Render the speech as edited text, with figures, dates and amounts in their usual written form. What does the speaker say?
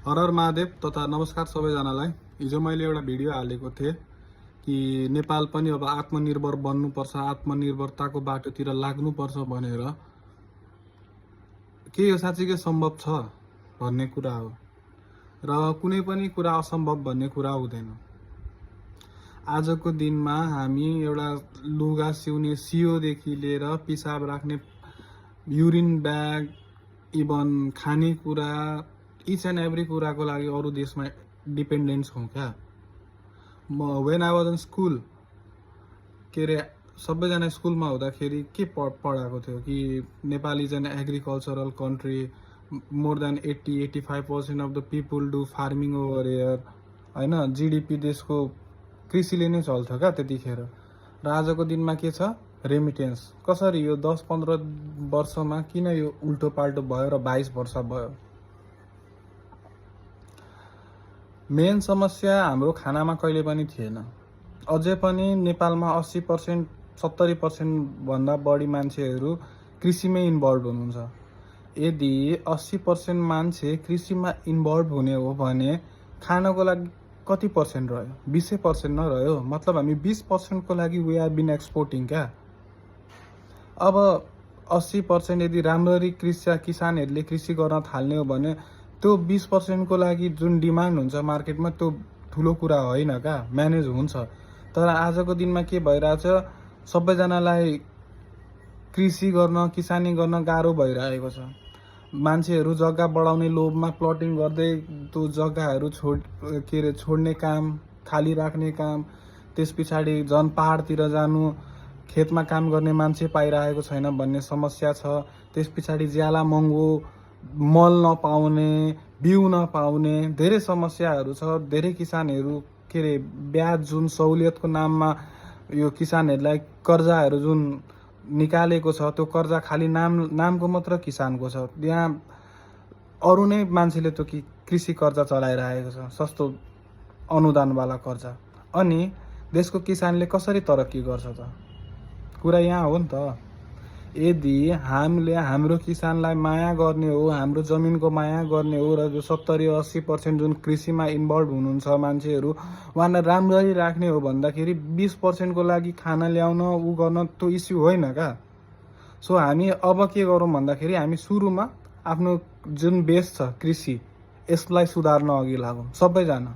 हर हर महादेव तथा नमस्कार सबैजनालाई। हिजो मैले एउटा भिडियो हालेको थिएँ कि नेपाल पनि अब आत्मनिर्भर बन्नुपर्छ, आत्मनिर्भरताको बाटोतिर लाग्नुपर्छ भनेर। के यो साँच्चीकै सम्भव छ भन्ने कुरा हो र कुनै पनि कुरा असम्भव भन्ने कुरा हुँदैन। आजको दिनमा हामी एउटा लुगा सिउने सियोदेखि लिएर पिसाब राख्ने युरिन ब्याग, इभन खानेकुरा, इच एन्ड एभ्री कुराको लागि अरू देशमा डिपेन्डेन्ट छौँ क्या। When I was in school, के अरे सबैजना स्कुलमा हुँदाखेरि के पढाएको थियो कि Nepal is an agricultural country, more than 80-85% of the people do farming over year होइन। जिडिपी देशको कृषिले नै चल्छ क्या त्यतिखेर। र आजको दिनमा के छ, रेमिटेन्स। कसरी यो 10-15 वर्षमा किन यो उल्टो पाल्टो भयो र 22 वर्ष भयो? मेन समस्या हाम्रो खानामा कहिले पनि थिएन। अझै पनि नेपालमा 80%, 70% भन्दा बढी मान्छेहरू कृषिमै इन्भल्भ हुनुहुन्छ। यदि 80% मान्छे कृषिमा इन्भल्भ हुने हो भने खानको लागि कति पर्सेन्ट रह्यो? 20% न रह्यो। मतलब हामी 20% को लागि वी आर बिन एक्सपोर्टिङ क्या। अब 80% यदि राम्ररी किसानहरूले कृषि गर्न थाल्ने हो भने त्यो 20% को लागि जुन डिमान्ड हुन्छ मार्केटमा त्यो ठुलो कुरा होइन क्या, म्यानेज हुन्छ। तर आजको दिनमा के भइरहेछ, सबैजनालाई कृषि गर्न, किसानी गर्न गाह्रो भइरहेको छ। मान्छेहरू जग्गा बढाउने लोभमा प्लटिङ गर्दै त्यो जग्गाहरू छोड्ने काम, खाली राख्ने काम, त्यस पछाडि झन् पहाडतिर जानु, खेतमा काम गर्ने मान्छे पाइरहेको छैन भन्ने समस्या छ। त्यस पछाडि ज्याला महँगो, मल नपाउने, बिउ नपाउने, धेरै समस्याहरू छ। धेरै किसानहरू के अरे ब्याज जुन सहुलियतको नाममा यो किसानहरूलाई कर्जाहरू जुन निकालेको छ, त्यो कर्जा खाली नामको मात्र किसानको छ। यहाँ अरू नै मान्छेले त्यो कृषि कर्जा चलाइरहेको छ, सस्तो अनुदानवाला कर्जा। अनि देशको किसानले कसरी तरक्की गर्छ त? कुरा यहाँ हो नि त। यदि हामीले हाम्रो किसानलाई माया गर्ने हो, हाम्रो जमिनको माया गर्ने हो र जो 70-80% जुन कृषिमा इन्भल्भ हुनुहुन्छ मान्छेहरू, उहाँलाई राम्ररी राख्ने हो भन्दाखेरि 20% को लागि खाना ल्याउन ऊ गर्न त्यो इस्यु होइन क्या। सो हामी अब के गरौँ भन्दाखेरि हामी सुरुमा आफ्नो जुन बेस छ कृषि, यसलाई सुधार्न अघि लागौँ सबैजना।